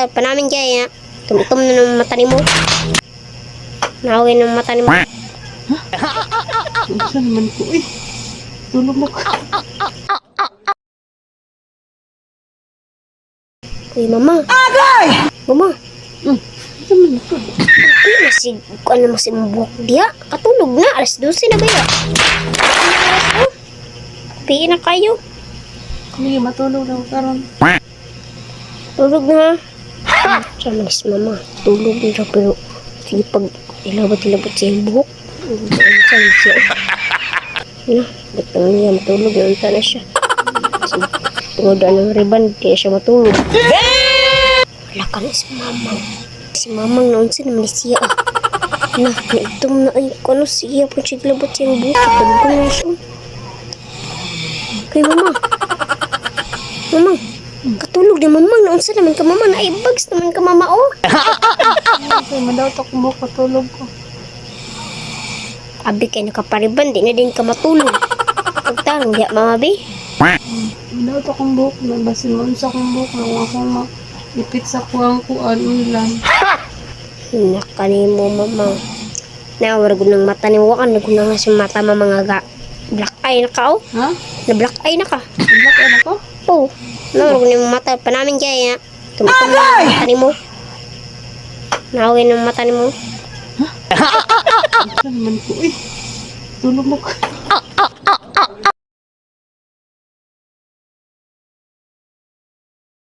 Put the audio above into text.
Mata pa namin kaya tumitom na ng mata nimo. Nawin ng mata nimo. Unsa naman ko eh. Tulog na ko. Uy, mama. Agay! Mama. Unsa man ko? Uy, masig, ano mas imong buhok diya? Katulog na, alas 12 na ba ya? Ano oras, oh? Piin na kayo. Sige, matulog na ko karon. Tulog na ha. Siya man si mama. Tulog na siya pero sige pag ilabot-ilabot siya yung buhok. Ano siya siya. Na, ba't naman niya matulog? Naunta na siya. Sige, tungod na ng riban, di na siya matulog. Wala ka na si mama. Si mamang naunsa naman ni siya ah. Na, naitom na ay kung ano siya po siya ilabot siya yung buhok. Tulog na siya. Kay mama. Mama, katulog ni mama. Naunsa naman ka mama. Naibags naman ka mama oh. Kay madaw ta kong buhok, katulog ko. Abi kay nakapariban, di na din ka matulog. Pagtarong diya mama bi. Madaw ta kong buhok, na basin mo unsa kong buhok na kung akong ma ipit sa kuang kuan unlan. Nakani mo mama. Nawar gud ng mata ni wakan na nga sa mata mama nga ga. Black eye na ka oh. Ha? Na black eye na ka. Black eye na ko? Oh. Nawar gud ng mata pa namin kaya tumitom na ng mata nimo. Nawin ng mata nimo. Unsa naman ko eh. Tulog na ko.